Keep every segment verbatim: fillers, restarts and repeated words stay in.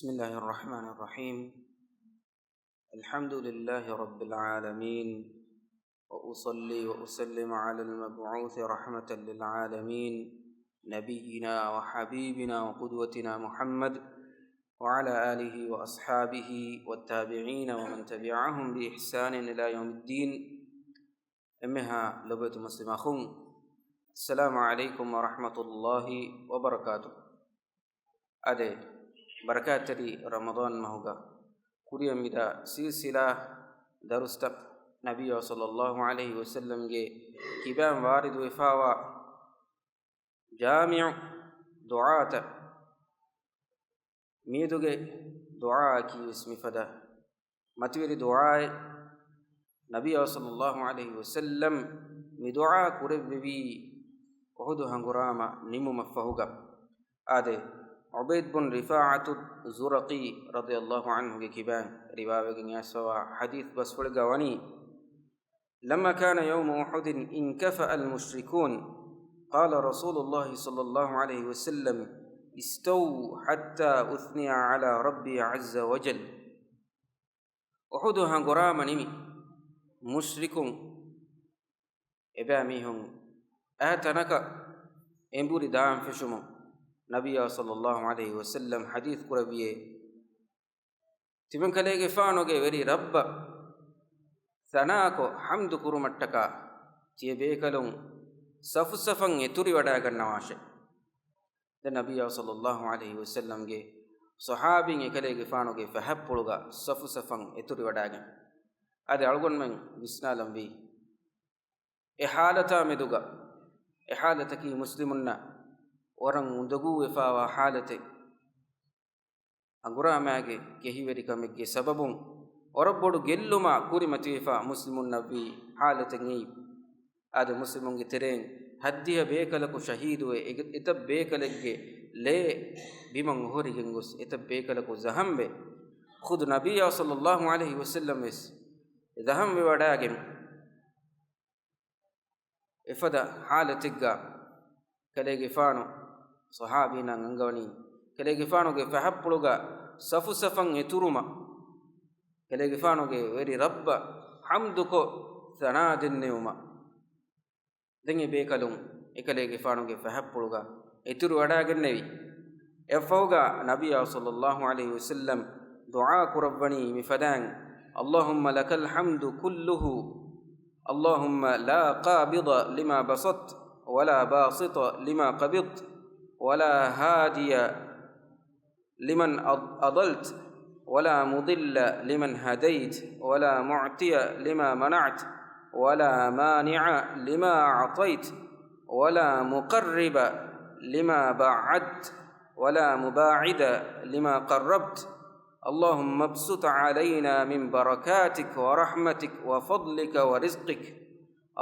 بسم الله الرحمن الرحيم. الحمد لله رب العالمين، وأصلي وأسلم على المبعوث رحمة للعالمين، نبينا وحبيبنا وقدوتنا محمد، وعلى آله وأصحابه والتابعين ومن تبعهم بإحسان إلى يوم الدين. އެންމެހާ ލޮބުވެތި މުސްލިމް އަޚުން، السلام عليكم ورحمة الله وبركاته. އާދެ، ބަރަކާތްތެރި ރަމަޟާން މަހުގަ ކުރިއަށް މިދާ ސިލްސިލާ ދަރުސްތައް، ނަބިއްޔާ ޞައްލައްލާހު ޢަލައިހި ވަސައްލަމްގެ ކިބައިން ވާރިދުވެފާވާ ޖާމިޢު ދުޢާތައް. މިއަދުގެ ދުޢާއަކީވެސް މިފަދަ މަތިވެރި ދުޢާއެއް. ނަބިއްޔާ ޞައްލައްލާހު ޢަލައިހި ވަސައްލަމް މި ދުޢާ ކުރެއްވެވީ އުޙުދު ހަނގުރާމަ ނިމުމަށްފަހުގަ. އާދެ، ޢުބައިދު ބިން ރިފާޢަތު ޒުރަޤީ ރަޟިޔައްލާހު ޢަންހުގެ ކިބައިން ރިވާވެގެން އައިސްފަވާ ޙަދީޘް ބަސްފުޅެއްގަ ވަނީ، لما كان يوم أحد انكفأ المشركون، قال رسول الله صلى الله عليه وسلم، استووا حتى أثني على ربي عز وجل. އުޙުދު ހަނގުރާމަ ނިމި، މުޝްރިކުން އެބައިމީހުން އާ ތަނަކަށް އެނބުރި ދާން ފެށުމުން، ނަބިއްޔާ ޞައްލައްލާހު ޢަލައިހި ވަސައްލަމް ޙަދީޘް ކުރެއްވިއޭ، ތިމަންކަލޭގެފާނުގެ ވެރި ރައްބަށް ސަނާކޮށް ޙަމްދު ކުރުމަށްޓަކާ ތިޔަބޭކަލުން ސަފުސަފަށް އެތުރިވަޑައިގަންނަވާށޭ. ދެން ނަބިއްޔާ ޞައްލައްލާހު ޢަލައިހި ވަސައްލަމްގެ ޞަޙާބީން އެކަލޭގެފާނުގެ ފަހަށްޕުޅުގަ ސަފުސަފަށް އެތުރިވަޑައިގެން. އަދި އަޅުގަނޑުމެން ވިސްނާލަންވީ، އެ ޙާލަތާ މެދުގަ، އެ ޙާލަތަކީ މުސްލިމުންނަށް ވަރަށް އުނދަގޫވެފާވާ ޙާލަތެއް. ހަނގުރާމައިގެ ކެހިވެރިކަމެއްގެ ސަބަބުން ވަރަށް ބޮޑު ގެއްލުމާ ކުރިމަތިވެފާ މުސްލިމުންނަށްވީ ޙާލަތެއް އެއީ. އާދެ، މުސްލިމުންގެ ތެރެއިން ހައްދިހަ ބޭކަލަކު ޝަހީދުވެ، އެ-، އެތައް ބޭކަލެއްގެ ލޭ ބިމަށް އޮހޮރިގެން ގޮސް، އެތައް ބޭކަލަކު ޒަހަމްވެ، ޚުދު ނަބިއްޔާ ޞައްލައްލާހު ޢަލައިހި ވަސައްލަމް ވެސް ޒަހަމްވެވަޑައިގެން، އެފަދަ ޙާލަތެއްގަ ކަލޭގެފާނު ޞަޙާބީންނަށް އަންގަވަނީ، ކަލޭގެފާނުގެ ފަހަށްޕުޅުގަ ސަފުސަފަށް އެތުރުމަށް، ކަލޭގެފާނުގެ ވެރި ރައްބަށް ޙަމްދުކޮށް ސަނާ ދެންނެވުމަށް. ދެން އެ ބޭކަލުން އެކަލޭގެފާނުގެ ފަހަށްޕުޅުގަ އެތުރިވަޑައިގެންނެވި. އެއަށްފަހުގަ ނަބިއްޔާ ޞައްލައްލާހު ޢަލައިހި ވަސައްލަމް ދުޢާ ކުރައްވަނީ މިފަދައިން، اللهم لك الحمد كله، اللهم لا قابض لما بسطت، ولا باسط لما قبضت، ولا هادي لمن أض-، أضلت، ولا مضل لمن هديت، ولا معطي لما منعت، ولا مانع لما أعطيت، ولا مقرب لما بعدت، ولا مباعد لما قربت. اللهم ابسط علينا من بركاتك ورحمتك وفضلك ورزقك.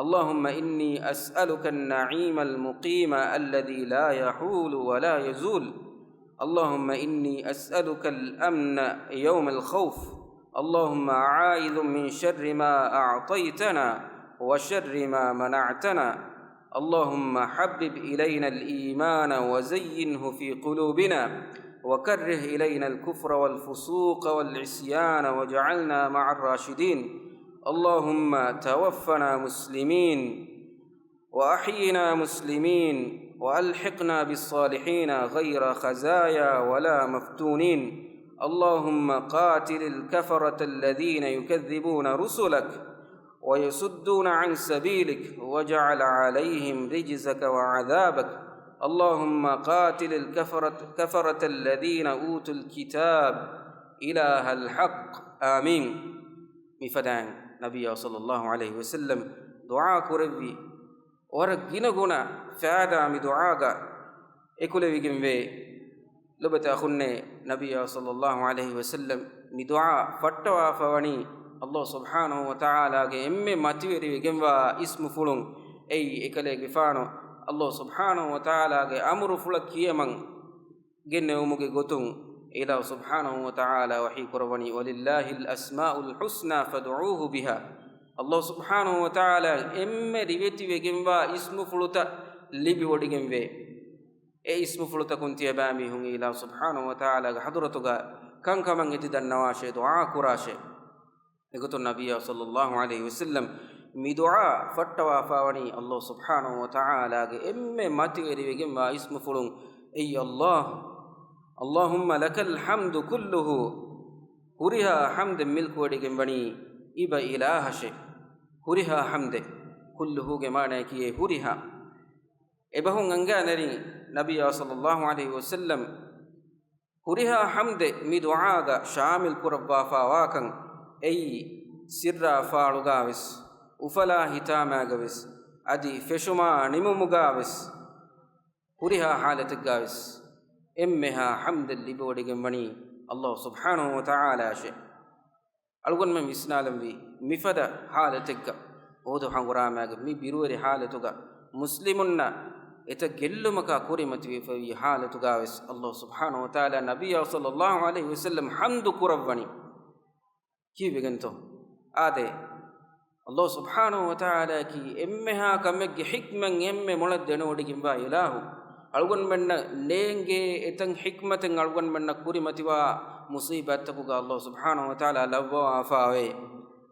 اللهم إني أسألك النعيم المقيم الذي لا يحول ولا يزول. اللهم إني أسألك الأمن يوم الخوف. اللهم أعائذ من شر ما أعطيتنا وشر ما منعتنا. اللهم حبب إلينا الإيمان وزينه في قلوبنا وكره إلينا الكفر والفسوق والعصيان واجعلنا مع الراشدين. اللهم توفنا مسلمين وأحينا مسلمين وألحقنا بالصالحين غير خزايا ولا مفتونين. اللهم قاتل الكفرة الذين يكذبون رسلك ويصدون عن سبيلك واجعل عليهم رجزك وعذابك. اللهم قاتل الكفرة، كفرة الذين أوتوا الكتاب إله الحق. آمين. މިފަދައިން ނަބިއްޔާ ޞައްލައްލާހު ޢަލައިހި ވަސައްލަމް ދުޢާ ކުރެއްވި ވަރަށް ގިނަ ގުނަ ފައިދާ މި ދުޢާގަ އެކުލެވިގެންވޭ. ލޮބުވެތި އަޚުންނޭ، ނަބިއްޔާ ޞައްލައްލާހު ޢަލައިހި ވަސައްލަމް މި ދުޢާ ފައްޓަވާފަ ވަނީ ﷲ ސުބްޙާނަހޫ ވަތަޢާލާގެ އެންމެ މަތިވެރިވެގެންވާ އިސްމުފުޅުން. އެއީ އެކަލޭގެފާނު ﷲ ސުބްޙާނަހޫ ވަތަޢާލާގެ އަމުރުފުޅަށް ކިޔަމަން ގެންނެވުމުގެ ގޮތުން އިލާހު ސުބްޙާނަހޫ ވަތަޢާލާ ވަޙީ ކުރައްވަނީ، ولله الأسماء الحسنى فادعوه بها. ﷲ ސުބްޙާނަހޫ ވަތަޢާލާ އެންމެ ރިވެތިވެގެންވާ އިސްމުފުޅުތައް ލިބިވޮޑިގެންވޭ. އެ އިސްމުފުޅުތަކުން ތިޔަބައިމީހުން އިލާހު ސުބްޙާނަހޫ ވަތަޢާލާގެ ޙަޟްރަތުގަ ކަންކަމަށް އެދި ދަންނަވާށޭ، ދުޢާ ކުރާށޭ. އެގޮތުން ނަބިއްޔާ ޞައްލައްލާހު ޢަލައިހި ވަސައްލަމް މި ދުޢާ ފައްޓަވާފާވަނީ ﷲ ސުބްޙާނަހު ވަތަޢާލާގެ އެންމެ މަތިވެރިވެގެންވާ އިސްމުފުޅުން، އެއީ ﷲ. اللهم لك الحمد كله، ހުރިހާ ޙަމްދެއް މިލްކުވެޑިގެންވަނީ އިބަ އިލާހަށޭ. ހުރިހާ ޙަމްދެއް، ކުއްލުހޫގެ މާނަޔަކީ އެ ހުރިހާ. އެބަހުން އަންގާނެރިން ނަބިއްޔާ ޞައްލައްލާހު ޢަލައިހި ވަސައްލަމް ހުރިހާ ޙަމްދެއް މި ދުޢާގަ ޝާމިލް ކުރައްވާފާވާކަން، އެއީ ސިއްރާ ފާޅުގާވެސް، އުފަލާ ހިތާމާގަވެސް، އަދި ފެށުމާ ނިމުމުގާވެސް ހުރިހާ ޙާލަތެއްގާވެސް އެންމެހާ ޙަމްދެއް ލިބިވޮޑިގެންވަނީ ﷲ ސުބްޙާނަހު ވަތަޢާލާއަށޭ. އަޅުގަނޑުމެން ވިސްނާލަންވީ މިފަދަ ޙާލަތެއްގަ، އުޙުދު ހަނގުރާމާގެ މި ބިރުވެރި ޙާލަތުގަ، މުސްލިމުންނަށް އެތައް ގެއްލުމަކާ ކުރިމަތިވެފައިވި ޙާލަތުގާވެސް، ﷲ ސުބްޙާނަހު ވަތަޢާލާ ނަބިއްޔާ ޞައްލައްލާހު ޢަލައިހި ވަސައްލަމް ޙަމްދު ކުރައްވަނީ. ކީއްވެގެންތޯ؟ އާދެ، ﷲ ސުބްޙާނަހު ވަތަޢާލާއަކީ އެންމެހާ ކަމެއްގެ ޙިކްމަތް އެންމެ މޮޅަށް ދެނެވޮޑިގެންވާ އިލާހު. އަޅުގަނޑުމެންނަށް ނޭނގޭ އެތައް ޙިކްމަތެއް އަޅުގަނޑުމެންނަށް ކުރިމަތިވާ މުޞީބާތްތަކުގަ ﷲ ސުބްޙާނަހު ވަތަޢާލާ ލައްވަވާފާވޭ.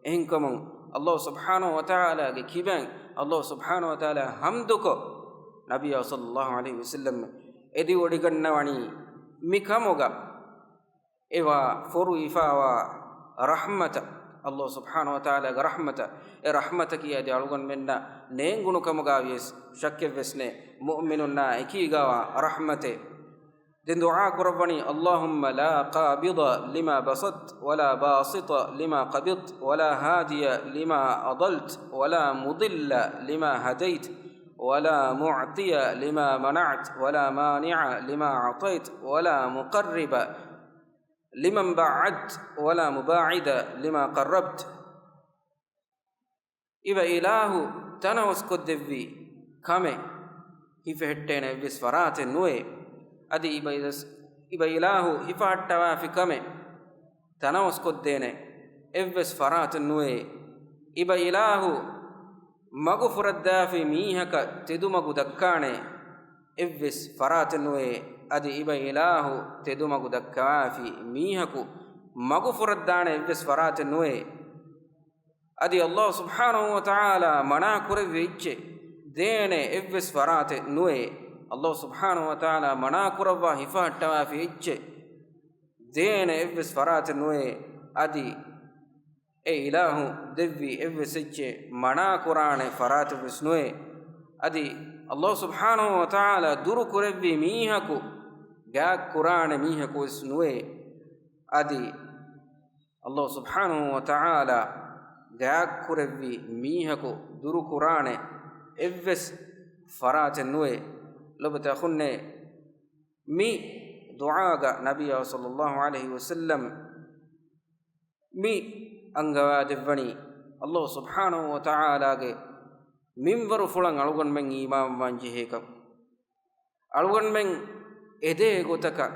އެހެންކަމުން ﷲ ސުބްޙާނަހު ވަތަޢާލާގެ ކިބައިން ﷲ ސުބްޙާނަހު ވަތަޢާލާ ޙަމްދުކޮށް، ނަބިއްޔާ ޞައްލައްލާހު ޢަލައިހި ވަސައްލަމް އެދިވޮޑިގަންނަވަނީ މި ކަމުގަ. އެވާ ފޮރުވިފާވާ ރަޙްމަތަށް، ﷲ ސުބްޙާނަހު ވަތަޢާލާގެ ރަޙްމަތަށް، އެ ރަޙްމަތަކީ އަދި އަޅުގަނޑުމެންނަށް ނޭނގުނު ކަމުގަ ވިޔަސް ޝައްކެއްވެސް ނެތް، މުއުމިނުންނާ އެކީގަވާ ރަޙްމަތެއް. ދެން ދުޢާ ކުރައްވަނީ، اللهم لا قابض لما بسطت ولا باسط لما قبضت ولا هادي لما أضلت ولا مضل لما هديت ولا معطي لما منعت ولا مانع لما أعطيت ولا مقرب لمن بعدت ولا مباعد لما قربت. އިބަ އިލާހު ތަނަވަސްކޮށްދެއްވި ކަމެއް ހިފެހެއްޓޭނެ އެއްވެސް ފަރާތެއް ނުވޭ. އަދި އިބަ އިލަސް-، އިބަ އިލާހު ހިފަހައްޓަވާފި ކަމެއް ތަނަވަސްކޮށްދޭނެ އެއްވެސް ފަރާތެއް ނުވޭ. އިބަ އިލާހު މަގުފުރައްދާފި މީހަކަށް ތެދުމަގު ދައްކާނެ އެއްވެސް ފަރާތެއް ނުވޭ. އަދި އިބަ އިލާހު ތެދުމަގު ދައްކަވާފި މީހަކު މަގުފުރައްދާނެ އެއްވެސް ފަރާތެއް ނުވޭ. އަދި ﷲ ސުބްޙާނަހު ވަތަޢާލާ މަނާ ކުރެއްވި އެއްޗެއް ދޭނެ އެއްވެސް ފަރާތެއް ނުވޭ. ﷲ ސުބްޙާނަހު ވަތަޢާލާ މަނާ ކުރައްވާ ހިފަހައްޓަވާފި އެއްޗެއް ދޭނެ އެއްވެސް ފަރާތެއް ނުވޭ. އަދި އެ އިލާހު ދެއްވި އެއްވެސް އެއްޗެއް މަނާ ކުރާނެ ފަރާތެއްވެސް ނުވޭ. އަދި ﷲ ސުބްޙާނަހު ވަތަޢާލާ ދުރު ކުރެއްވި މީހަކު ގާތް ކުރާނެ މީހަކުވެސް ނުވޭ. އަދި ﷲ ސުބްޙާނަހު ވަތަޢާލާ ގާތް ކުރެއްވި މީހަކު ދުރު ކުރާނެ އެއްވެސް ފަރާތެއް ނުވޭ. ލޮބުވެތި އަޚުންނޭ، މި ދުޢާގަ ނަބިއްޔާ ޞައްލައްލާހު ޢަލައިހި ވަސައްލަމް މި އަންގަވާދެއްވަނީ، ﷲ ސުބްޙާނަހު ވަތަޢާލާގެ މިންވަރުފުޅަށް އަޅުގަނޑުމެން އީމާންވާން ޖެހޭކަން. އަޅުގަނޑުމެން އެދޭ ގޮތަކަށް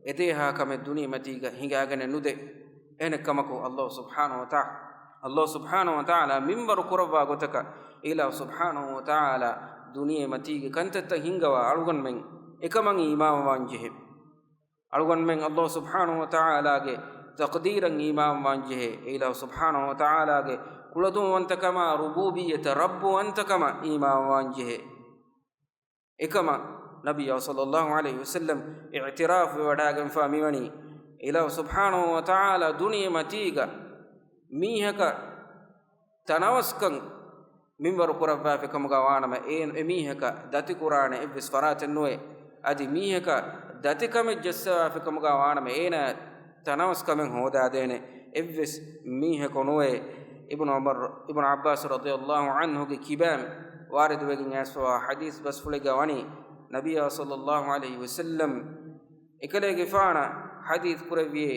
އެދޭހާ ކަމެއް ދުނިޔެމަތީގަ ހިނގާގެނެއް ނުދޭ. އެހެނެއްކަމަކު، ﷲ ސުބްޙާނަހު ވަތަޢާ-، ﷲ ސުބްޙާނަހު ވަތަޢާލާ މިންވަރު ކުރައްވާ ގޮތަކަށް އިލާހު ސުބްޙާނަހު ވަތަޢާލާ ދުނިޔެމަތީގެ ކަންތައްތައް ހިންގަވާ އަޅުގަނޑުމެން އެކަމަށް އީމާންވާން ޖެހޭ. އަޅުގަނޑުމެން ﷲ ސުބްޙާނަހު ވަތަޢާލާގެ ތަޤްދީރަށް އީމާންވާން ޖެހޭ. އެ އިލާހު ސުބްޙާނަހު ވަތަޢާލާގެ ކުޅަދުންވަންތަކަމާ، ރުބޫބިއްޔަތަށް، ރައްބުވަންތަކަމަށް އީމާންވާން ޖެހޭ. އެކަމަށް ނަބިއްޔާ ޞައްލައްލާހު ޢަލައިހި ވަސައްލަމް އިޢްތިރާފު ވެވަޑާގެންފާ މިވަނީ، އިލާހު ސުބްޙާނަހު ވަތަޢާލާ ދުނިޔެމަތީގަ މީހަކަށް ތަނަވަސްކަން މިންވަރު ކުރައްވާފި ކަމުގަ ވާނަމަ، އެ، އެމީހަކަށް ދަތިކުރާނެ އެއްވެސް ފަރާތެއް ނުވޭ. އަދި މީހަކަށް ދަތިކަމެއް ޖައްސަވާފި ކަމުގަ ވާނަމަ، އޭނާ ތަނަވަސްކަމެއް ހޯދާދޭނެ އެއްވެސް މީހަކު ނުވޭ. އިބްނު ޢުމަރު، އިބްނު ޢައްބާސް ރަޟިޔައްލާހު ޢަންހުގެ ކިބައިން ވާރިދުވެގެން އައިސްފަވާ ޙަދީޘް ބަސްފުޅެއްގަ ވަނީ، ނަބިއްޔާ ޞައްލައްލާހު ޢަލައިހި ވަސައްލަމް އެކަލޭގެފާނަށް ޙަދީޘް ކުރެއްވިއޭ،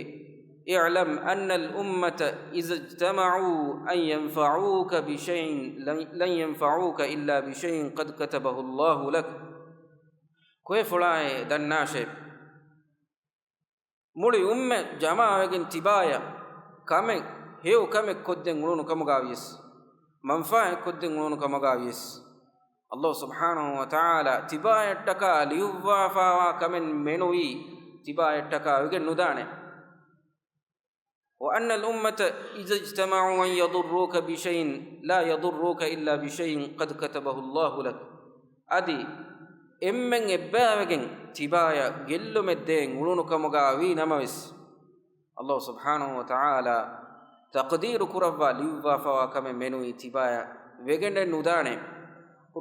اعلم أن الأمة إذا اجتمعوا أن ينفعوك بشيء لن، لن ينفعوك إلا بشيء قد كتبه الله لك. ކޮއެފުޅާއޭ ދަންނާށޭ، މުޅި އުއްމަތް ޖަމާވެގެން ތިބާޔަށް ކަމެއް، ހެޔޮ ކަމެއް ކޮށްދޭން އުޅުނު ކަމުގަ ވިޔަސް، މަންފާއެއް ކޮށްދޭން އުޅުނު ކަމުގަ ވިޔަސް، ﷲ ސުބްޙާނަހު ވަތަޢާލާ ތިބާޔަށްޓަކާ ލިޔުއްވާފާވާ ކަމެއް މެނުވީ ތިބާޔަށްޓަކާ ވެގެން ނުދާނެ. وأن الأمة إذا اجتمعوا أن يضروك بشيء لا يضروك إلا بشيء قد كتبه الله لك. އަދި އެންމެން އެއްބައިވެގެން ތިބާޔަށް ގެއްލުމެއް ދޭން އުޅުނު ކަމުގަ ވީ ނަމަވެސް، ﷲ ސުބްޙާނަހޫ ވަތަޢާލާ ތަޤްދީރު ކުރައްވާ ލިޔުއްވާފަވާ ކަމެއް މެނުވީ ތިބާޔަށް ވެގެން ނުދާނެ.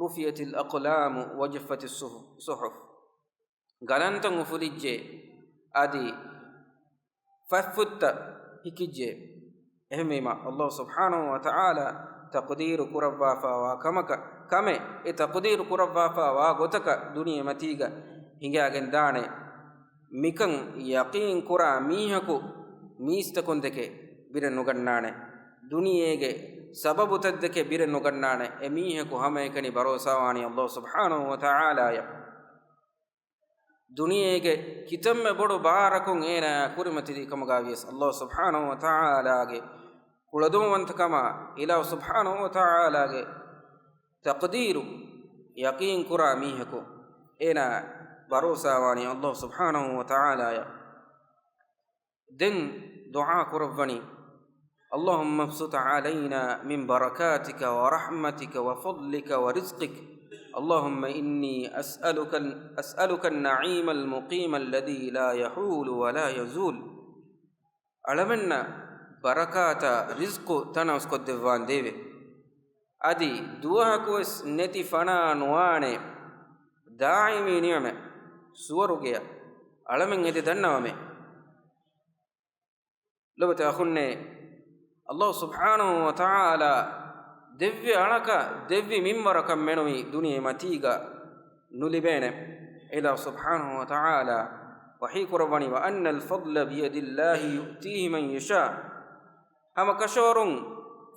رفعت الأقلام وجفت الصحف. ގަލަންތައް އުފުލިއްޖެ، އަދި ފަތްފުށްތައް ހިކިއްޖެ. އެހެންވީމަ، ﷲ ސުބްޙާނަހޫ ވަތަޢާލާ ތަޤްދީރު ކުރައްވާފަވާ ކަމަކަށް، ކަމެއް، އެ ތަޤްދީރު ކުރައްވާފަވާ ގޮތަކަށް ދުނިޔެ މަތީގަ ހިނގާގެން ދާނެ. މިކަން ޔަޤީން ކުރާ މީހަކު މީސްތަކުން ދެކެ ބިރެއް ނުގަންނާނެ. ދުނިޔޭގެ ސަބަބުތައް ދެކެ ބިރެއް ނުގަންނާނެ. އެ މީހަކު ހަމައެކަނި ބަރޯސާވާނީ ﷲ ސުބްޙާނަހޫ ވަތަޢާލާއަށް. ދުނިޔޭގެ ކިތަންމެ ބޮޑު ބާރަކުން އޭނާ ކުރިމަތިލީ ކަމުގަ ވިޔަސް، ﷲ ސުބްޙާނަހޫ ވަތަޢާލާގެ ކުޅަދުންވަންތަކަމާ، އިލާހު ސުބްޙާނަހޫ ވަތަޢާލާގެ ތަޤްދީރު ޔަޤީން ކުރާ މީހަކު އޭނާ ބަރޯސާވާނީ ﷲ ސުބްޙާނަހޫ ވަތަޢާލާއަށް. ދެން ދުޢާ ކުރައްވަނީ، اللهم ابسط علينا من بركاتك ورحمتك وفضلك ورزقك. اللهم إني أسألك، أسألك النعيم المقيم الذي لا يحول ولا يزول. އަޅަމެންނަށް ބަރަކާތާ ރިޒްޤު ތަނަވަސްކޮށްދެއްވާނދޭވެ. އަދި ދުވަހަކުވެސް ނެތި ފަނާ ނުވާނެ ދާއިމީ ނިޢުމަތް، ސުވަރުގެއަށް އަޅަމެން އެދެ ދަންނަވަމޭ. ލޮބުވެތި އަޚުންނޭ، ﷲ ސުބްޙާނަހޫ ވަތަޢާލާ ދެއްވި އަޅަކަށް ދެއްވި މިންވަރަކަށް މެނުވީ ދުނިޔެ މަތީގަ ނުލިބޭނެ. އިލާހު ސުބްޙާނަހޫ ވަތަޢާލާ ވަޙީ ކުރައްވަނީ، وأن الفضل بيد الله يؤتيه من يشاء. ހަމަ ކަށަވަރުން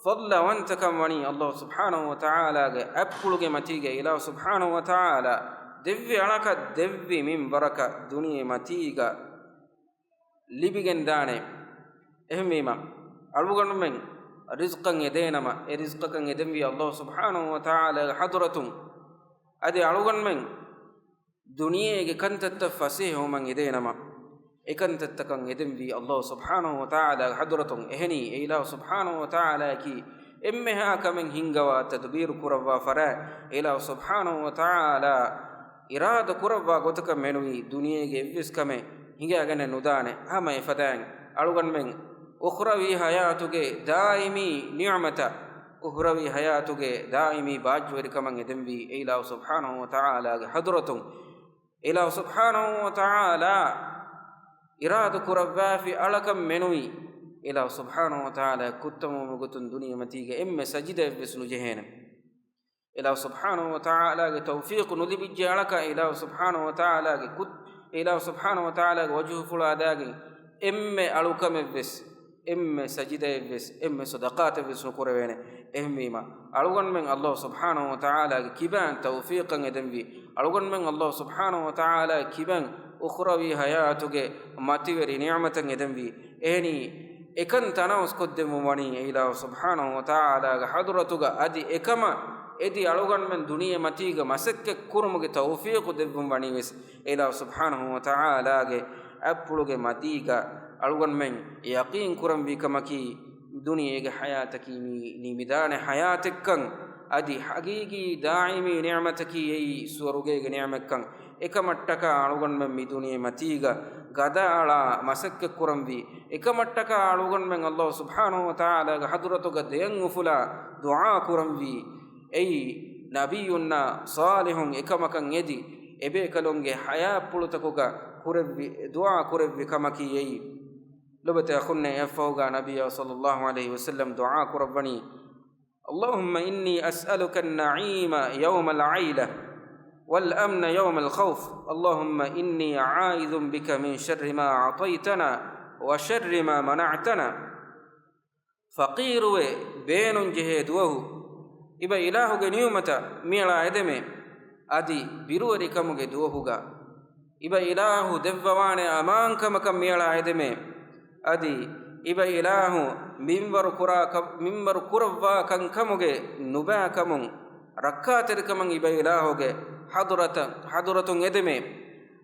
ފަޟްލުވަންތަކަން ވަނީ ﷲ ސުބްޙާނަހޫ ވަތަޢާލާގެ އަތްޕުޅުގެ މަތީގަ. އިލާހު ސުބްޙާނަހޫ ވަތަޢާލާ ދެއްވި އަޅަކަށް ދެއްވި މިންވަރަކަށް ދުނިޔެ މަތީގަ ލިބިގެން ދާނެ. އެހެންވީމަ، އަޅުގަނޑުމެން ރިޒްޤަށް އެދޭނަމަ، އެ ރިޒްޤަކަށް އެދެންވީ ﷲ ސުބްޙާނަހޫ ވަތަޢާލާގެ ޙަޟްރަތުން. އަދި އަޅުގަނޑުމެން ދުނިޔޭގެ ކަންތައްތައް ފަސޭހަވުމަށް އެދޭނަމަ، އެކަންތައްތަކަށް އެދެންވީ ﷲ ސުބްޙާނަހޫ ވަތަޢާލާގެ ޙަޟްރަތުން. އެހެނީ، އެ އިލާހު ސުބްޙާނަހޫ ވަތަޢާލާއަކީ އެންމެހާ ކަމެއް ހިންގަވާ، ތަދުބީރު ކުރައްވާ ފަރާތް. އެ އިލާހު ސުބްޙާނަހޫ ވަތަޢާލާ އިރާދަ ކުރައްވާ ގޮތަކަށް މެނުވީ ދުނިޔޭގެ އެއްވެސް ކަމެއް ހިނގާގެނެއް ނުދާނެ. ހަމަ އެފަދައިން އަޅުގަނޑުމެން އުޚްރަވީ ޙަޔާތުގެ ދާއިމީ ނިޢުމަތަށް، އުޚްރަވީ ޙަޔާތުގެ ދާއިމީ ބާއްޖަވެރިކަމަށް އެދެންވީ އެ އިލާހު ސުބްޙާނަހޫ ވަތަޢާލާގެ ޙަޟްރަތުން. އިލާހު ސުބްޙާނަހޫ ވަތަޢާލާ އިރާދަ ކުރައްވާފި އަޅަކަށް މެނުވީ، އިލާހު ސުބްޙާނަހޫ ވަތަޢާލާ ކުއްތަމުމުގެ ގޮތުން ދުނިޔެ މަތީގަ އެންމެ ސަޖިދައެއްވެސް ނުޖެހޭނެ. އިލާހު ސުބްޙާނަހޫ ވަތަޢާލާގެ ތައުފީޤު ނުލިބިއްޖެ އަޅަކަށް، އިލާހު ސުބްޙާނަހޫ ވަތަޢާލާގެ ކުއް-، އިލާހު ސުބްޙާނަހޫ ވަތަޢާލާގެ ވަޖުހުފުޅާ ދާގެން އެންމެ އަޅުކަމެއްވެސް، އެންމެ ސަޖިދައެއްވެސް، އެންމެ ޞަދަޤާތެއްވެސް ނުކުރެވޭނެ. އެހެންވީމަ، އަޅުގަނޑުމެން ﷲ ސުބްޙާނަހޫ ވަތަޢާލާގެ ކިބައިން ތައުފީޤަށް އެދެންވީ، އަޅުގަނޑުމެން ﷲ ސުބްޙާނަހޫ ވަތަޢާލާގެ ކިބައިން އުޚްރަވީ ޙަޔާތުގެ މަތިވެރި ނިޢުމަތަށް އެދެންވީ. އެހެނީ، އެކަން ތަނަވަސްކޮށްދެއްވުން ވަނީ އެ އިލާހު ސުބްޙާނަހޫ ވަތަޢާލާގެ ޙަޟްރަތުގަ. އަދި އެކަމަށް އެދި އަޅުގަނޑުމެން ދުނިޔެ މަތީގަ މަސައްކަތް ކުރުމުގެ ތައުފީޤު ދެއްވުން ވަނީވެސް އެ އިލާހު ސުބްޙާނަހޫ ވަތަޢާލާގެ އަތްޕުޅުގެ މަތީގަ އަޅުގަނޑުމެން ޔަޤީން ކުރަންވީ ކަމަކީ، ދުނިޔޭގެ ޙަޔާތަކީ މީ ނިމިދާނެ ޙަޔާތެއްކަން، އަދި ޙަޤީޤީ ދާއިމީ ނިޢުމަތަކީ އެއީ ސުވަރުގޭގެ ނިޢުމަތްކަން. އެކަމަށްޓަކާ އަޅުގަނޑުމެން މި ދުނިޔެ މަތީގަ ގަދައަޅާ މަސައްކަތްކުރަންވީ. އެކަމަށްޓަކާ އަޅުގަނޑުމެން ﷲ ސުބްޙާނަހޫ ވަތަޢާލާގެ ޙަޟްރަތުގަ ދެޔަން އުފުލާ ދުޢާ ކުރަންވީ. އެއީ ނަބިއްޔުންނާ ޞާލިޙުން އެކަމަކަށް އެދި، އެބޭކަލުންގެ ޙަޔާތްޕުޅުތަކުގަ ކުރެއްވި ދުޢާ ކުރެއްވި ކަމަކީ އެއީ. ލޮބުވެތި އަޚުންނޭ، އެއަށްފަހުގަ ނަބިއްޔާ ޞައްލައްލާހު ޢަލައިހި ވަސައްލަމް ދުޢާ ކުރައްވަނީ، اللهم إني أسألك النعيم يوم العيلة والأمن يوم الخوف. اللهم إني أعوذ بك من شر ما أعطيتنا وشر ما منعتنا. ފަޤީރުވެ ބޭނުންޖެހޭ ދުވަހު، އިބަ އިލާހުގެ ނިޢުމަތަށް މިއަޅާ އެދެމޭ. އަދި ބިރުވެރިކަމުގެ ދުވަހުގަ، އިބަ އިލާހު ދެއްވަވާނެ އަމާންކަމަކަށް މިއަޅާ އެދެމޭ. އަދި އިބަ އިލާހު މިންވަރު ކުރާ ކަ-، މިންވަރު ކުރައްވާ ކަންކަމުގެ ނުބައިކަމުން، ރައްކާތެރިކަމަށް އިބަ އިލާހުގެ ޙަޟްރަތަށް، ޙަޟްރަތުން އެދެމޭ.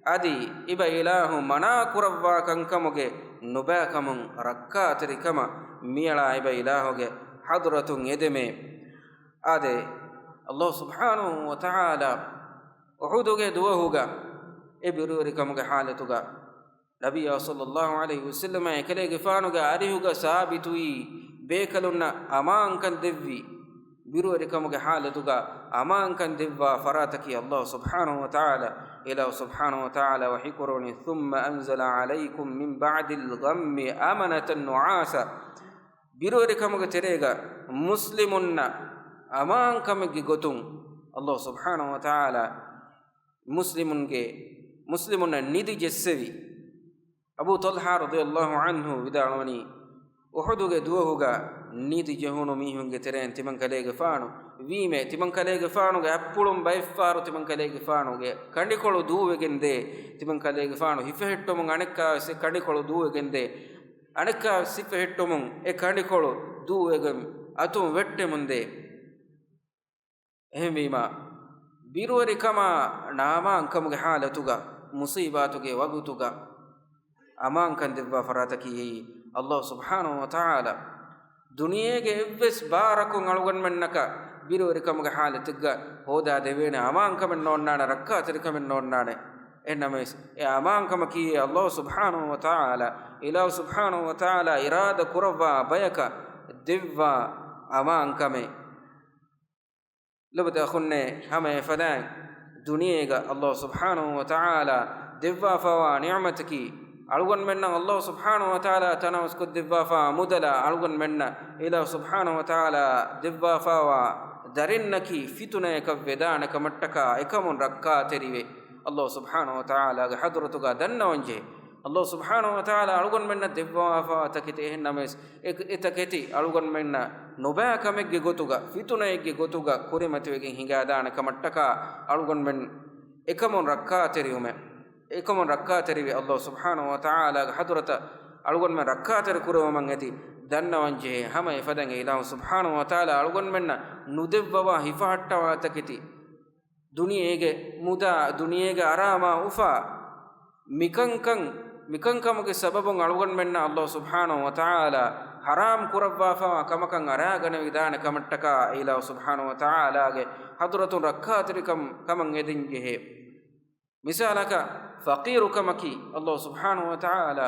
އަދި އިބަ އިލާހު މަނާ ކުރައްވާ ކަންކަމުގެ ނުބައިކަމުން ރައްކާތެރިކަމަށް މިއަޅާ އެބަ އިލާހުގެ ޙަޟްރަތުން އެދެމޭ. އާދެ، ﷲ ސުބްޙާނަހޫ ވަތަޢާލާ އުޙުދުގެ ދުވަހުގަ އެ ބިރުވެރިކަމުގެ ޙާލަތުގަ ނަބިއްޔާ ޞައްލައްލާހު ޢަލައިހި ވަސައްލަމަ އެކަލޭގެފާނުގެ އަރިހުގަ ސާބިތުވީ ބޭކަލުންނަށް އަމާންކަން ދެއްވި، ބިރުވެރިކަމުގެ ޙާލަތުގަ އަމާންކަން ދެއްވާ ފަރާތަކީ ﷲ ސުބްޙާނަހޫ ވަތަޢާލާ. އިލާހު ސުބްޙާނަހޫ ވަތަޢާލާ ވަޙީކުރައްވަނީ، ثُمَّ أَنزَلَ عَلَيْكُم مِّن بَعْدِ الْغَمِّ أَمَنَةً نُعَاسًا. ބިރުވެރިކަމުގެ ތެރޭގަ މުސްލިމުންނަށް އަމާންކަމެއްގެ ގޮތުން ﷲ ސުބްޙާނަހޫ ވަތަޢާލާ މުސްލިމުންގެ، މުސްލިމުންނަށް ނިދި ޖެއްސެވި. އަބޫ ޠަލްޙާ ރަޟިޔައްލާހު ޢަންހު ވިދާޅުވަނީ، އުޙުދުގެ ދުވަހުގަ ނިދި ޖެހުނު މީހުންގެ ތެރެއިން ތިމަން ކަލޭގެފާނު ވީމޭ، ތިމަން ކަލޭގެފާނުގެ އަތްޕުޅުން ބައެއްފަހަރު ތިމަން ކަލޭގެފާނުގެ ކަނޑިކޮޅު ދޫވެގެންދޭ، ތިމަން ކަލޭގެފާނު ހިފެހެއްޓުމުން އަނެއްކާވެސް އެ ކަނޑިކޮޅު ދޫވެގެންދޭ، އަނެއްކާވެސް ހިފެހެއްޓުމުން އެ ކަނޑިކޮޅު ދޫވެގެން އަތުން ވެއްޓެމުންދޭ. އެހެންވީމާ، ބިރުވެރިކަމާ ނާމާންކަމުގެ ޙާލަތުގަ، މުޞީބާތުގެ ވަގުތުގަ އަމާންކަން ދެއްވާ ފަރާތަކީ އެއީ ﷲ ސުބްޙާނަހޫ ވަތަޢާލާ. ދުނިޔޭގެ އެއްވެސް ބާރަކުން އަޅުގަނޑުމެންނަކަށް ބިރުވެރިކަމުގެ ޙާލަތެއްގަ ހޯދާ ދެވޭނެ އަމާންކަމެއް ނޯންނާނެ، ރައްކާތެރިކަމެއް ނޯންނާނެ. އެހެންނަމަވެސް، އެ އަމާންކަމަކީ ﷲ ސުބްޙާނަހޫ ވަތަޢާލާ، އިލާހު ސުބްޙާނަހޫ ވަތަޢާލާ އިރާދަ ކުރައްވާ ބަޔަކަށް ދެއްވާ އަމާންކަމެއް. ލޮބުވެތި އަޚުންނޭ، ހަމަ އެފަދައިން ދުނިޔޭގަ ﷲ ސުބްޙާނަހޫ ވަތަޢާލާ ދެއްވާފައިވާ ނިޢުމަތަކީ، އަޅުގަނޑުމެންނަށް ﷲ ސުބްޙާނަހޫ ވަތަޢާލާ ތަނަވަސްކޮށްދެއްވާފައިވާ މުދަލާ، އަޅުގަނޑުމެންނަށް އިލާހު ސުބްޙާނަހޫ ވަތަޢާލާ ދެއްވާފައިވާ ދަރިންނަކީ ފިތުނަޔަކަށް ވެދާނެ ކަމަށްޓަކާ އެކަމުން ރައްކާތެރިވެ، ﷲ ސުބްޙާނަހޫ ވަތަޢާލާގެ ޙަޟްރަތުގަ ދަންނަވަންޖެހޭ. ﷲ ސުބްޙާނަހޫ ވަތަޢާލާ އަޅުގަނޑުމެންނަށް ދެއްވާފައިވާ ތަކެތި އެހެން ނަމަވެސް، އެ، އެ ތަކެތި އަޅުގަނޑުމެންނަށް ނުބައި ކަމެއްގެ ގޮތުގަ، ފިތުނައެއްގެ ގޮތުގަ ކުރިމަތިވެގެން ހިނގާދާނެ ކަމަށްޓަކާ އަޅުގަނޑުމެން އެކަމުން ރައްކާތެރިވުމެއް، އެކަމުން ރައްކާތެރިވެ، ﷲ ސުބްޙާނަހޫ ވަތަޢާލާގެ ޙަޟްރަތަށް އަޅުގަނޑުމެން ރައްކާތެރި ކުރެވުމަށް އެދި ދަންނަވަންޖެހޭ. ހަމަ އެފަދައިން އިލާހު ސުބްޙާނަހޫ ވަތަޢާލާ އަޅުގަނޑުމެންނަށް ނުދެއްވަވާ ހިފަހައްޓަވާ ތަކެތި، ދުނިޔޭގެ މުދާ، ދުނިޔޭގެ އަރާމާ އުފާ، މިކަންކަން، މިކަންކަމުގެ ސަބަބުން އަޅުގަނޑުމެންނަށް ﷲ ސުބްޙާނަހޫ ވަތަޢާލާ ޙަރާމް ކުރައްވާފައިވާ ކަމަކަށް އަރާގަނެވިދާނެ ކަމަށްޓަކާ އިލާހު ސުބްޙާނަހޫ ވަތަޢާލާގެ ޙަޟްރަތުން ރައްކާތެރިކަން ކަމަށް އެދެން ޖެހޭ. މިސާލަކަށް، ފަޤީރުކަމަކީ ﷲ ސުބްޙާނަހޫ ވަތަޢާލާ،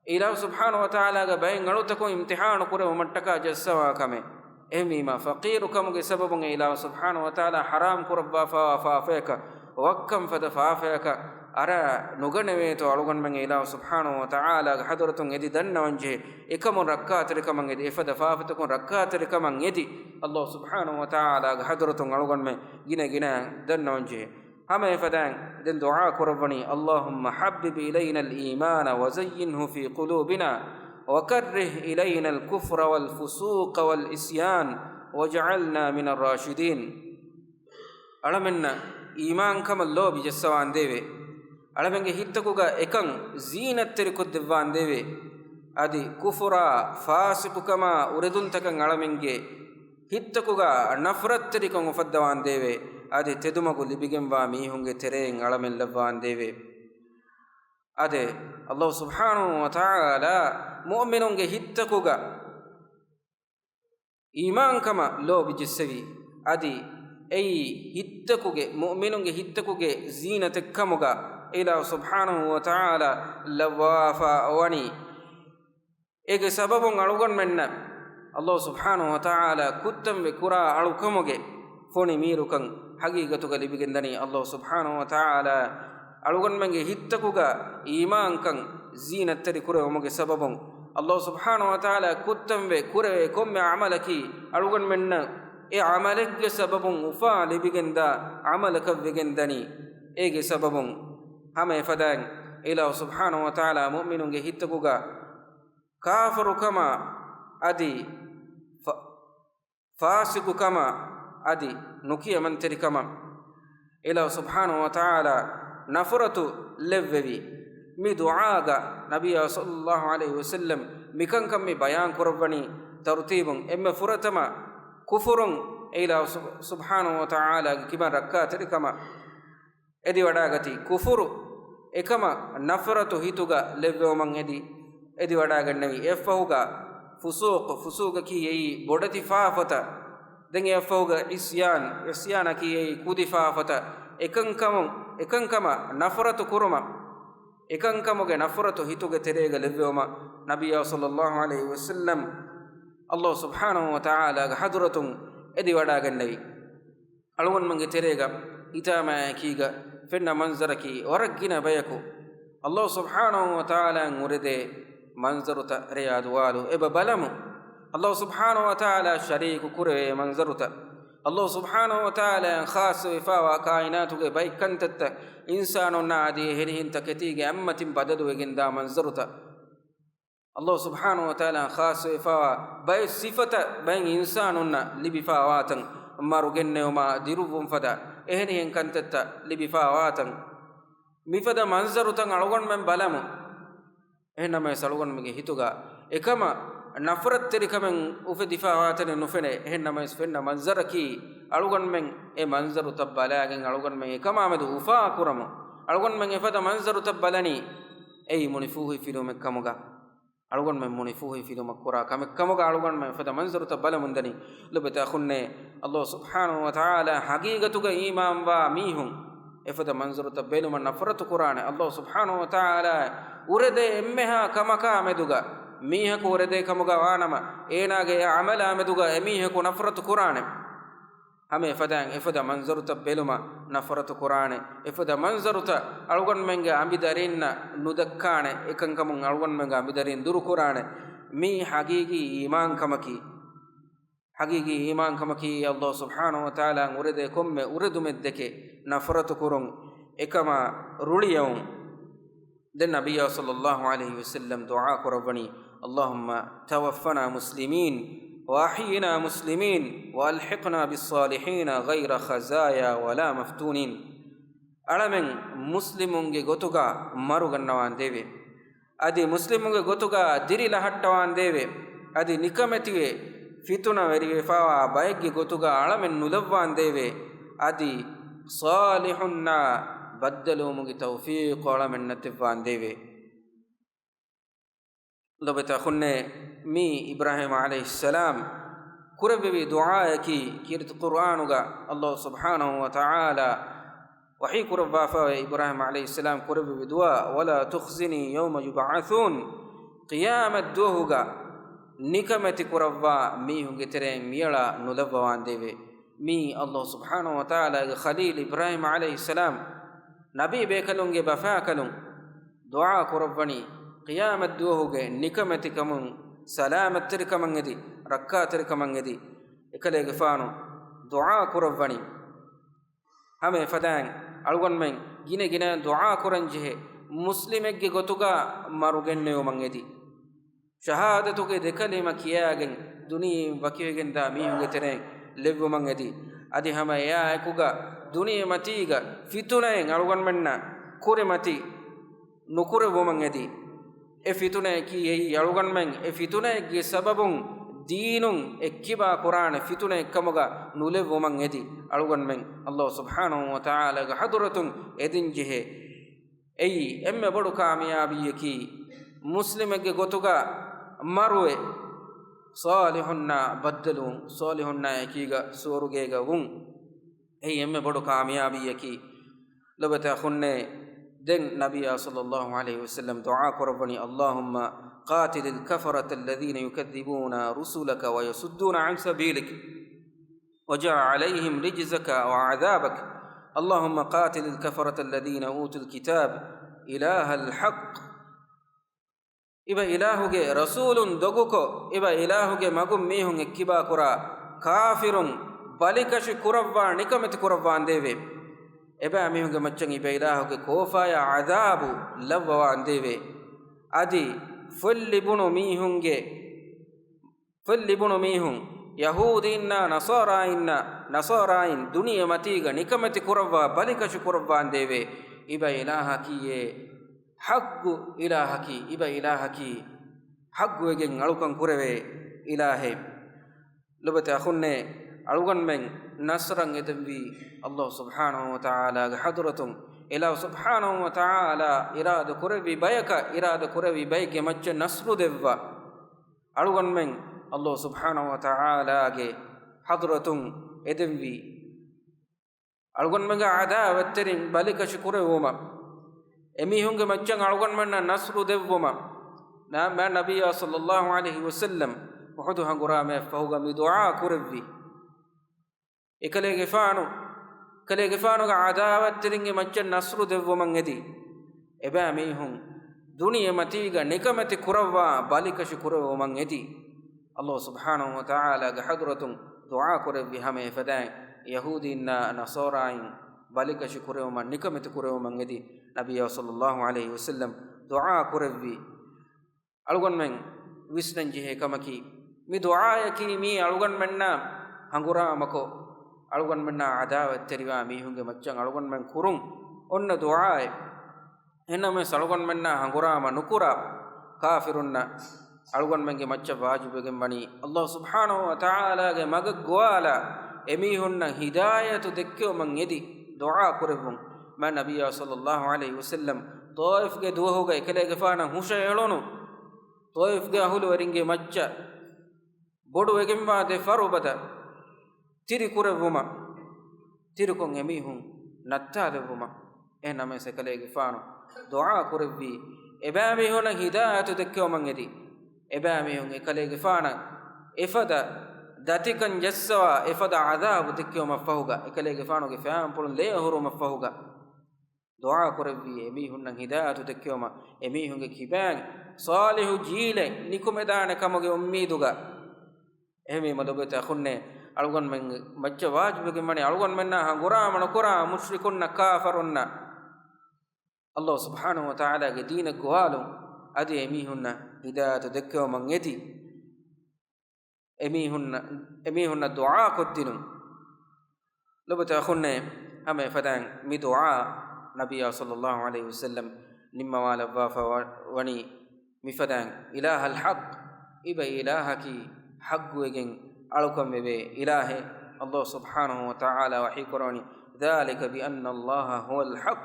އިލާހު ސުބްޙާނަހޫ ވަތަޢާލާގެ ބައެއް އަޅުތަކުން އިމްތިޙާނު ކުރެވުމަށްޓަކާ ޖައްސަވާ ކަމެއް. އެހެންވީމާ، ފަޤީރުކަމުގެ ސަބަބުން އެ އިލާހު ސުބްޙާނަހޫ ވަތަޢާލާ ޙަރާމް ކުރައްވާފައިވާ ފާފަޔަކަށް، ވައްކަން ފަދަ ފާފަޔަކަށް އަރާ ނުގަނެވޭތޯ އަޅުގަނޑުމެން އެ އިލާހު ސުބްޙާނަހޫ ވަތަޢާލާގެ ޙަޟްރަތުން އެދި ދަންނަވަންޖެހޭ. އެކަމުން ރައްކާތެރިކަމަށް އެދި، އެފަދަ ފާފަތަކުން ރައްކާތެރިކަމަށް އެދި، ﷲ ސުބްޙާނަހޫ ވަތަޢާލާގެ ޙަޟްރަތުން އަޅުގަނޑުމެން ގިނަ ގިނައިން ދަންނަވަންޖެހޭ. ހަމަ އެފަދައިން ދެން ދުޢާ ކުރައްވަނީ، اللهم حبب إلينا الإيمان وزينه في قلوبنا وكره إلينا الكفر والفسوق والعصيان واجعلنا من الراشدين. އަޅަމެންނަށް އީމާންކަމަށް ލޯބި ޖައްސަވާނދޭވެ. އަޅަމެންގެ ހިތްތަކުގަ އެކަން ޒީނަތްތެރިކޮށްދެއްވާން ދެވޭ. އަދި ކުފުރާ، ފާސިޤުކަމާ، އުރެދުންތަކަށް އަޅަމެންގެ ހިތްތަކުގަ ނަފްރަތްތެރިކަން އުފައްދަވާން ދެވޭ. އަދި ތެދުމަގު ލިބިގެންވާ މީހުންގެ ތެރެއިން އަޅަމެން ލައްވާން ދެވޭ. އާދެ، ﷲ ސުބްޙާނަހޫ ވަތަޢާލާ މުއުމިނުންގެ ހިތްތަކުގަ އީމާންކަމަށް ލޯބި ޖެއްސެވީ. އަދި އެއީ ހިތްތަކުގެ، މުއުމިނުންގެ ހިތްތަކުގެ ޒީނަތެއްކަމުގަ އިލާހު ސުބްޙާނަހޫ ވަތަޢާލާ ލައްވާފަ ވަނީ. އޭގެ ސަބަބުން އަޅުގަނޑުމެންނަށް ﷲ ސުބްޙާނަހޫ ވަތަޢާލާ ކުއްތަންވެ ކުރާ އަޅުކަމުގެ ފޮނި މީރުކަން ހަގީގަތުގަ ލިބިގެންދަނީ. ﷲ ސުބްޙާނަހޫ ވަތަޢާލާ އަޅުގަނޑުމެންގެ ހިތްތަކުގަ އީމާންކަން ޒީނަތްތެރި ކުރެވުމުގެ ސަބަބުން، ﷲ ސުބްޙާނަހޫ ވަތަޢާލާ ކުއްތަންވެ ކުރެވޭ ކޮންމެ ޢަމަލަކީ އަޅުގަނޑުމެންނަށް އެ ޢަމަލެއްގެ ސަބަބުން އުފާ ލިބިގެންދާ ޢަމަލަކަށްވެގެންދަނީ. އޭގެ ސަބަބުން ހަމަ އެފަދައިން އިލާހު ސުބްޙާނަހޫ ވަތަޢާލާ މުއުމިނުންގެ ހިތްތަކުގަ ކާފަރުކަމާ އަދި ފަ-، ފާސިޤުކަމާ އަދި ނުކިޔަމަންތެރިކަމަށް އިލާހު ސުބްޙާނަހޫ ވަތަޢާލާ ނަފްރަތު ލެއްވެވި. މި ދުޢާގަ ނަބިއްޔާ ޞައްލައްލާހު ޢަލައިހި ވަސައްލަމް މިކަންކަން މި ބަޔާން ކުރައްވަނީ ތަރުތީބުން. އެންމެ ފުރަތަމަ ކުފުރުން އިލާހު ސުބް-، ސުބްޙާނަހޫ ވަތަޢާލާގެ ކިބައިން ރައްކާތެރިކަމަށް އެދިވަޑާގަތީ. ކުފުރު އެކަމަށް ނަފްރަތު ހިތުގަ ލެއްވެވުމަށް އެދި، އެދިވަޑައިގެންނެވި. އެއަށްފަހުގަ ފުސޫޤު، ފުސޫޤަކީ އެއީ ބޮޑެތި ފާފަތައް. ދެން އެއަށްފަހުގަ ޢިޞްޔާން، ޢިޞްޔާނަކީ އެއީ ކުދި ފާފަތައް. އެކަންކަމު، އެކަންކަމަށް ނަފްރަތު ކުރުމަށް، އެކަންކަމުގެ ނަފްރަތު ހިތުގެ ތެރޭގަ ލެއްވެވުމަށް ނަބިއްޔާ ޞައްލައްލާހު ޢަލައިހި ވަސައްލަމް ﷲ ސުބްޙާނަހު ވަތަޢާލާގެ ޙަޟްރަތުން އެދިވަޑައިގެންނެވި. އަޅުގަނޑުމެންގެ ތެރޭގަ ހިތާމައާއެކީގަ ފެންނަ މަންޒަރަކީ ވަރަށް ގިނަ ބަޔަކު ﷲ ސުބްޙާނަހު ވަތަޢާލާއިން އުރެދޭ މަންޒަރުތައް ރެޔާ ދުވާލު އެބަ ބަލަމު. ﷲ ސުބްޙާނަހު ވަތަޢާލާ ޝަރީކު ކުރެވޭ މަންޒަރުތައް، ﷲ ސުބްޙާނަހު ވަތަޢާލާއިން ޚާއްޞަވެފާވާ ކާއިނާތުގެ ބައެއް ކަންތައްތައް އިންސާނުންނާ އަދި އެހެނިހެން ތަކެތީގެ އަތްމަތިން ބަދަލުވެގެންދާ މަންޒަރުތައް. ﷲ ސުބްޙާނަހު ވަތަޢާލާއިން ޚާއްޞަވެފާވާ ބައެއް ސިފަތައް ބައެއް އިންސާނުންނަށް ލިބިފާވާތަން، މަރު ގެންނެވުމާ ދިރުއްވުން ފަދަ އެހެނިހެން ކަންތައްތައް ލިބިފާވާތަން، މިފަދަ މަންޒަރުތައް އަޅުގަނޑުމެން ބަލަމު. އެހެންނަމަވެސް އަޅުގަނޑުމެންގެ ހިތުގަ އެކަމަށް ނަފްރަތްތެރިކަމެއް އުފެދިފާވާތަނެއް ނުފެނޭ. އެހެންނަމަވެސް ފެންނަ މަންޒަރަކީ އަޅުގަނޑުމެން އެ މަންޒަރުތައް ބަލާގެން އަޅުގަނޑުމެން އެކަމާމެދު އުފާކުރަމު. އަޅުގަނޑުމެން އެފަދަ މަންޒަރުތައް ބަލަނީ އެއީ މުނިފޫހިފިލުމެއްކަމުގަ. އަޅުގަނޑުމެން މުނިފޫހިފިލުމަށް ކުރާ ކަމެއްކަމުގަ އަޅުގަނޑުމެން އެފަދަ މަންޒަރުތައް ބަލަމުންދަނީ. ލޮބެތި އަޚުންނޭ، ﷲ ސުބްޙާނަހު ވަތަޢާލާ ޙަޤީޤަތުގަ އީމާންވާ މީހުން އެފަދަ މަންޒަރުތައް ބެލުމަށް ނަފްރަތު ކުރާނެ. ﷲ ސުބްޙާނަހު ވަތަޢާލާ އުރެދޭ އެންމެހާ ކަމަކާ މެދުގަ މީހަކު އުރެދޭ ކަމުގަ ވާނަމަ، އޭނާގެ އެ ޢަމަލާ މެދުގަ އެމީހަކު ނަފްރަތު ކުރާނެ. ހަމަ އެފަދައިން އެފަދަ މަންޒަރުތައް ބެލުމަށް ނަފްރަތު ކުރާނެ. އެފަދަ މަންޒަރުތައް އަޅުގަނޑުމެންގެ އަނބިދަރީންނަށް ނުދައްކާނެ. އެކަންކަމުން އަޅުގަނޑުމެންގެ އަނބިދަރީން ދުރުކުރާނެ. މީ ޙަޤީޤީ އީމާންކަމަކީ. ޙަޤީޤީ އީމާންކަމަކީ ﷲ ސުބްޙާނަހު ވަތަޢާލާއިން އުރެދޭ ކޮންމެ އުރެދުމެއްދެކެ ނަފްރަތު ކުރުން، އެކަމާ ރުޅިއައުން. ދެން ނަބިއްޔާ ޞައްލައްލާހު ޢަލައިހި ވަސައްލަމް ދުޢާ ކުރައްވަނީ، اللهم توفنا مسلمين وأحينا مسلمين وألحقنا بالصالحين غير خزايا ولا مفتونين. އަޅަމެން މުސްލިމުންގެ ގޮތުގަ މަރުގަންނަވާނދޭވެ. އަދި މުސްލިމުންގެ ގޮތުގަ ދިރިލަހައްޓަވާނދޭވެ. އަދި ނިކަމެތިވެ، ފިތުނަވެރިވެފާވާ ބައެއްގެ ގޮތުގަ އަޅަމެން ނުލައްވާނދޭވެ. އަދި ޞާލިޙުންނާ ބައްދަލުވުމުގެ ތައުފީޤު އަޅަމެންނަށް ދެއްވާނދޭވެ. ލޮބެތި އަޚުންނޭ، މީ އިބްރާހީމް ޢަލައިހިއްސަލާމް ކުރެއްވެވި ދުޢާއަކީ. ކީރިތި ޤުރްއާނުގަ ﷲ ސުބްޙާނަހު ވަތަޢާލާ ވަޙީ ކުރައްވާފައި އިބްރާހީމް ޢަލައިހިއްސަލާމް ކުރެއްވެވި ދުޢާ، ولا تخزني يوم يبعثون، ޤިޔާމަތް ދުވަހުގަ ނިކަމެތި ކުރައްވާ މީހުންގެ ތެރެއިން މިއަޅާ ނުލައްވަވާނދޭވެ. މީ ﷲ ސުބްޙާނަހު ވަތަޢާލާގެ ޚަލީލް އިބްރާހީމް ޢަލައިހިއްސަލާމް ނަބީ ބޭކަލުންގެ ބަފާކަލުން ދުޢާ ކުރައްވަނީ، ޤިޔާމަތް ދުވަހުގެ ނިކަމެތިކަމުން، ސަލާމަތްތެރިކަމަށް އެދި، ރައްކާތެރިކަމަށް އެދި، އެކަލޭގެފާނު ދުޢާ ކުރައްވަނީ. ހަމަ އެފަދައިން އަޅުގަނޑުމެން ގިނަ ގިނަ ދުޢާ ކުރަން ޖެހޭ، މުސްލިމެއްގެ ގޮތުގަ މަރުގެންނެވުމަށް އެދި. ޝަހާދަތުގެ ދެ ކަލިމަ ކިޔާގެން ދުނިޔެއިން ވަކިވެގެންދާ މީހުންގެ ތެރެއިން ލެއްވުމަށް އެދި. އަދި ހަމަ އެއާއެކުގަ ދުނިޔެމަތީގަ ފިތުނައިން އަޅުގަނޑުމެންނަށް ކުރިމަތި ނުކުރެއްވުމަށް އެދި. އެ ފިތުނައަކީ އެއީ އަޅުގަނޑުމެން އެ ފިތުނައެއްގެ ސަބަބުން ދީނުން އެއްކިބާ ކުރާނެ ފިތުނައެއްކަމުގަ ނުލެއްވުމަށް އެދި. އަޅުގަނޑުމެން ﷲ ސުބްޙާނަހު ވަތަޢާލާގެ ޙަޟްރަތުން އެދެން ޖެހޭ. އެއީ އެންމެ ބޮޑު ކާމިޔާބީއަކީ، މުސްލިމެއްގެ ގޮތުގަ މަރުވެ، ޞާލިޙުންނާ ބައްދަލުވުން، ޞާލިޙުންނާ އެކީގަ ސުވަރުގޭގަ ވުން. އެއީ އެންމެ ބޮޑު ކާމިޔާބީއަކީ. ލޮބެތި އަޚުންނޭ، ދެން ނަބިއްޔާ ޞައްލައްލާހު ޢަލައިހި ވަސައްލަމް ދުޢާ ކުރައްވަނީ، اللهم قاتل الكفرة الذين يكذبون رسلك ويصدون عن سبيلك. واجعل عليهم رجزك وعذابك. اللهم قاتل الكفرة الذين أوتوا الكتاب إله الحق. އިބަ އިލާހުގެ ރަސޫލުން ދޮގުކޮށް، އިބަ އިލާހުގެ މަގުން މީހުން އެއްކިބާކުރާ ކާފިރުން ބަލިކަށި ކުރައްވާ ނިކަމެތި ކުރައްވާނދޭވެ. އެބައިމީހުންގެ މައްޗަށް އިބަ އިލާހުގެ ކޯފާޔާ ޢަޛާބު ލައްވަވާނދޭވެ. އަދި ފޮތް ލިބުނު މީހުންގެ ފޮތް ލިބުނު މީހުން، ޔަހޫދީންނާ ނަޞާރާއިންނާ، ނަޞާރާއިން ދުނިޔެމަތީގަ ނިކަމެތި ކުރައްވާ ބަލިކަށި ކުރައްވާނދޭވެ. އިބަ އިލާހަކީއޭ ޙައްޤު އިލާހަކީ، އިބަ އިލާހަކީ ޙައްޤުވެގެން އަޅުކަން ކުރެވޭ އިލާހެއް. ލޮބެތި އަޚުންނޭ، އަޅުގަނޑުމެން ނަޞްރަށް އެދެންވީ ﷲ ސުބްޙާނަހު ވަތަޢާލާގެ ޙަޟްރަތުން. އިލާހު ސުބްޙާނަހު ވަ ތަޢާލާ އިރާދަ ކުރެއްވި ބަޔަކަށް، އިރާދަ ކުރެއްވި ބައެއްގެ މައްޗަށް ނަޞްރު ދެއްވާ އަޅުގަނޑުމެން އަލްލާހު ސުބްޙާނަހު ވަ ތަޢާލާގެ ޙަޟްރަތުން އެދެންވީ. އަޅުގަނޑުމެންގެ ޢަދާވަތްތެރިން ބަލިކަށި ކުރެއްވުމަށް، އެމީހުންގެ މައްޗަށް އަޅުގަނޑުމެންނަށް ނަޞްރު ދެއްވުމަށް، ނަ-، މާތް ނަބިއްޔާ ޞައްލައްލާހު ޢަލައިހި ވަސައްލަމް އުޙުދު ހަނގުރާމައަށް ފަހުގަ މި ދުޢާ ކުރެއްވި. އެކަލޭގެފާނު، އެކަލޭގެފާނުގެ ޢަދާވަތްތެރިންގެ މައްޗަށް ނަޞްރު ދެއްވުމަށް އެދި، އެބައިމީހުން ދުނިޔެމަތީގަ ނިކަމެތި ކުރައްވާ ބަލިކަށި ކުރެއްވުމަށް އެދި، އަލްލާހު ސުބްޙާނަހު ވަ ތަޢާލާގެ ޙަޟްރަތުން ދުޢާ ކުރެއްވި. ހަމަ އެފަދައިން ޔަހޫދީންނާ ނަޞާރާއިން ބަލިކަށި ކުރެވުމަށް، ނިކަމެތި ކުރެވުމަށް އެދި، ނަބިއްޔާ ޞައްލައްލާހު ޢަލައިހި ވަސައްލަމް ދުޢާ ކުރެއްވި. އަޅުގަނޑުމެން ވިސްނަން ޖެހޭ ކަމަކީ، މި ދުޢާޔަކީ މީ އަޅުގަނޑުމެންނާ ހަނގުރާމަކޮށް، އަޅުގަނޑުމެންނާ ޢަދާވަތްތެރިވާ މީހުންގެ މައްޗަށް އަޅުގަނޑުމެން ކުރުން އޮންނަ ދުޢާއެއް. އެހެންނަމަވެސް އަޅުގަނޑުމެންނާ ހަނގުރާމަ ނުކުރާ ކާފިރުންނަށް އަޅުގަނޑުމެންގެ މައްޗަށް ވާޖިބުވެގެން ވަނީ، އަލްލާހު ސުބްޙާނަހު ވަ ތަޢާލާގެ މަގަށް ގޮވާލާ، އެމީހުންނަށް ހިދާޔަތު ދެއްކެވުމަށް އެދި ދުޢާ ކުރެއްވުން. މާތް ނަބިއްޔާ ޞައްލައްލާހު ޢަލައިހި ވަސައްލަމް ޠާއިފްގެ ދުވަހުގަ އެކަލޭގެފާނަށް ހުށައެޅުނު، ޠާއިފްގެ އަހުލުވެރިންގެ މައްޗަށް ބޮޑުވެގެންވާ ދެ ފަރުބަދަ ތިރިކުރެއްވުމަށް، ތިރިކޮށް އެމީހުން ނައްތާލެއްވުމަށް. އެހެންނަމަވެސް އެކަލޭގެފާނު ދުޢާ ކުރެއްވީ، އެބައިމީހުންނަށް ހިދާޔަތު ދެއްކެވުމަށް އެދި، އެބައިމީހުން އެކަލޭގެފާނަށް އެފަދަ ދަތިކަން ޖައްސަވާ، އެފަދަ ޢަޛާބު ދެއްކެވުމަށް ފަހުގަ، އެކަލޭގެފާނުގެ ފައިންޕުޅުން ލޭ އޮހޮރުމަށް ފަހުގަ ދުޢާ ކުރެއްވީ، އެމީހުންނަށް ހިދާޔަތު ދެއްކެވުމަށް، އެމީހުންގެ ކިބައިން ޞާލިޙު ޖީލެއް ނިކުމެދާނެ ކަމުގެ އުއްމީދުގަ. އެހެންވީމަ ލޮބުވެތި އަޚުންނޭ، އަޅުގަނޑުމެން މައްޗަށް ވާޖިބުވެގެން ވަނީ އަޅުގަނޑުމެންނާ ހަނގުރާމަ ނުކުރާ މުޝްރިކުންނަށް، ކާފަރުންނަށް އަލްލާހު ސުބްޙާނަހު ވަ ތަޢާލާގެ ދީނަށް ގޮވާލުން، އަދި އެމީހުންނަށް ހިދާޔަތު ދެއްކެވުމަށް އެދި، އެމީހުންނަށް، އެމީހުންނަށް ދުޢާ ކޮށްދިނުން. ލޮބުވެތި އަޚުންނޭ، ހަމަ އެފަދައިން މި ދުޢާ ނަބިއްޔާ ޞައްލައްލާހު ޢަލައިހި ވަސައްލަމް ނިންމަވާލައްވާފަ ވަ-، ވަނީ މިފަދައިން، إله الحق، އިބަ އިލާހަކީ ޙައްޤުވެގެން އަޅުކަން ވެވޭ އިލާހެއް. އަލްލާހު ސުބްޙާނަހު ވަ ތަޢާލާ ވަޙީ ކުރަވަނީ، ذلك بأن الله هو الحق.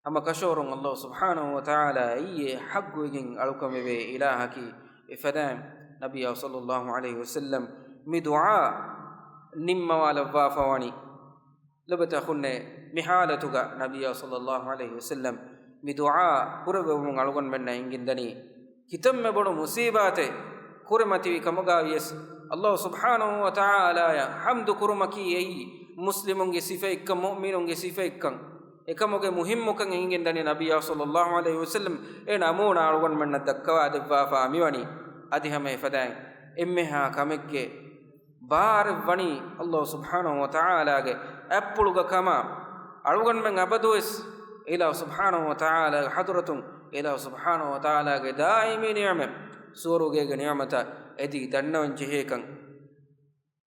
ހަމަ ކަށަވަރުން އަލްލާހު ސުބްޙާނަހު ވަ ތަޢާލާ އެއީ ޙައްޤުވެގެން އަޅުކަން ވެވޭ އިލާހަކީ. އެފަދައިން ނަބިއްޔާ ޞައްލައްލާހު ޢަލައިހި ވަސައްލަމް މި ދުޢާ ނިންމަވާލައްވާފަ ވަނީ. ލޮބުވެތި އަޚުންނޭ، މި ޙާލަތުގަ ނަބިއްޔާ ޞައްލައްލާހު ޢަލައިހި ވަސައްލަމް މި ދުޢާ ކުރެއްވެވުމުން އަޅުގަނޑުމެންނަށް އެނގިންދަނީ، ކިތަންމެ ބޮޑު މުޞީބާތެއް ކުރިމަތިވި ކަމުގައިވިޔަސް، އަލްލާހު ސުބްޙާނަހު ވަ ތަޢާލާޔަށް ޙަމްދު ކުރުމަކީ އެއީ މުސްލިމުންގެ ސިފައެއްކަން، މުއުމިނުންގެ ސިފައެއްކަން، އެކަމުގެ މުހިއްމުކަން އެނގިންދަނީ. ނަބިއްޔާ ޞައްލައްލާހު ޢަލައިހި ވަސައްލަމް އެ ނަމޫނާ އަޅުގަނޑުމެންނަށް ދައްކަވާ ދެއްވާފާ މިވަނީ. އަދި ހަމަ އެފަދައިން އެންމެހާ ކަމެއްގެ ބާރެއް ވަނީ އަލްލާހު ސުބްޙާނަހު ވަ ތަޢާލާގެ އަތްޕުޅުގަ ކަމަށް، އަޅުގަނޑުމެން އަބަދުވެސް އިލާހު ސުބްޙާނަހު ވަ ތަޢާލާގެ ޙަޟްރަތުން، އިލާހު ސުބްޙާނަހު ވަ ތަޢާލާގެ ދާއިމީ ނިޢުމަތް، ސުވަރުގޭގެ ނިޢުމަތަށް އެދި ދަންނަވަން ޖެހޭކަން.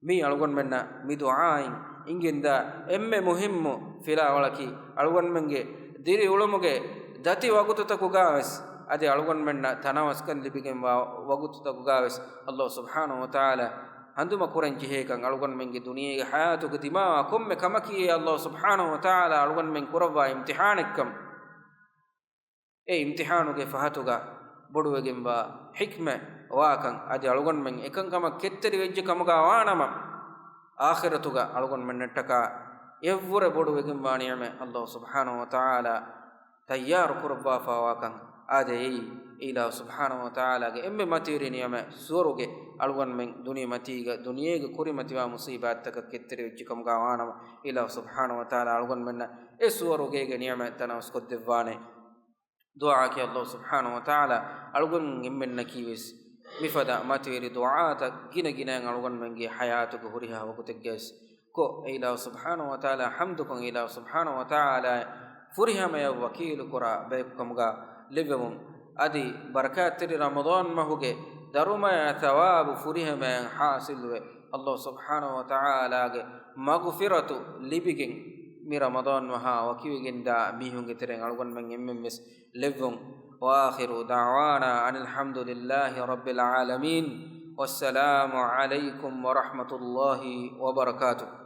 މީ އަޅުގަނޑުމެންނަށް މި ދުޢާއިން އިނގިންދާ އެންމެ މުހިއްމު ފިލާވަޅަކީ، އަޅުގަނޑުމެންގެ ދިރިއުޅުމުގެ ދަތި ވަގުތުތަކުގަވެސް، އަދި އަޅުގަނޑުމެންނަށް ތަނަވަސްކަން ލިބިގެންވާ ވަގުތުތަކުގަވެސް، އަލްލާހު ސުބްޙާނަހު ވަ ތަޢާލާ ހަނދުމަ ކުރަން ޖެހޭކަން. އަޅުގަނޑުމެންގެ ދުނިޔޭގެ ޙަޔާތުގަ ދިމާވާ ކޮންމެ ކަމަކީ އެ އަލްލާހު ސުބްޙާނަހު ވަ ތަޢާލާ އަޅުގަނޑުމެން ކުރައްވާ އިމްތިޙާނެއްކަން. އެ އިމްތިޙާނުގެ ފަހަތުގަ ބޮޑުވެގެންވާ ޙިކްމަތް ވާކަން، އަދި އަޅުގަނޑުމެން އެކަންކަމަށް ކެތްތެރިވެއްޖެ ކަމުގަ ވާނަމަ، އާޚިރަތުގަ އަޅުގަނޑުމެންނަށްޓަކާ އެއަށްވުރެ ބޮޑުވެގެންވާ ނިޢުމަތް އަލްލާހު ސުބްޙާނަހު ވަ ތަޢާލާ ތައްޔާރު ކުރައްވާފާވާކަން. އާދެ، އެއީ އިލާހު ސުބްޙާނަހު ވަ ތަޢާލާގެ އެންމެ މަތިވެރި ނިޢުމަތް، ސުވަރުގެ. އަޅުގަނޑުމެން ދުނިޔެމަތީގަ، ދުނިޔޭގެ ކުރިމަތިވާ މުޞީބާތްތަކަށް ކެތްތެރިވެއްޖެ ކަމުގަ ވާނަމަ، އިލާހު ސުބްޙާނަހު ވަ ތަޢާލާ އަޅުގަނޑުމެންނަށް އެ ސުވަރުގޭގެ ނިޢުމަތް ތަނަވަސްކޮށްދެއްވާނެ. ދުޢާއަކީ އަލްލާހު ސުބްޙާނަހު ވަ ތަޢާލާ އަޅުގަނޑުމެން އެންމެންނަކީވެސް މިފަދަ މަތިވެރި ދުޢާތައް ގިނަ ގިނައިން އަޅުގަނޑުމެންގެ ޙަޔާތުގެ ހުރިހާ ވަގުތެއްގަވެސް ކޮށް، އެ އިލާހު ސުބްޙާނަހު ވަ ތަޢާލާ ޙަމްދުކޮށް، އިލާހު ސުބްޙާނަހު ވަ ތަޢާލާ ފުރިހަމަޔަށް ވަކީލުކުރާ ބަޔަކުކަމުގަ ލެއްވެވުން. އަދި ބަރަކާތްތެރި ރަމަޟާން މަހުގެ ދަރުމަޔާ ޘަވާބު ފުރިހަމަޔަށް ޙާޞިލުވެ، އަލްލާހު ސުބްޙާނަހު ވަ ތަޢާލާގެ މަޣުފިރަތު ލިބިގެން، މި ރަމަޟާން މަހާ ވަކިވެގެންދާ މީހުންގެ ތެރެއިން އަޅުގަނޑުމެން އެންމެންވެސް ލެއްވުން. وآخر دعوانا أن الحمد لله رب العالمين. والسلام عليكم ورحمة الله وبركاته.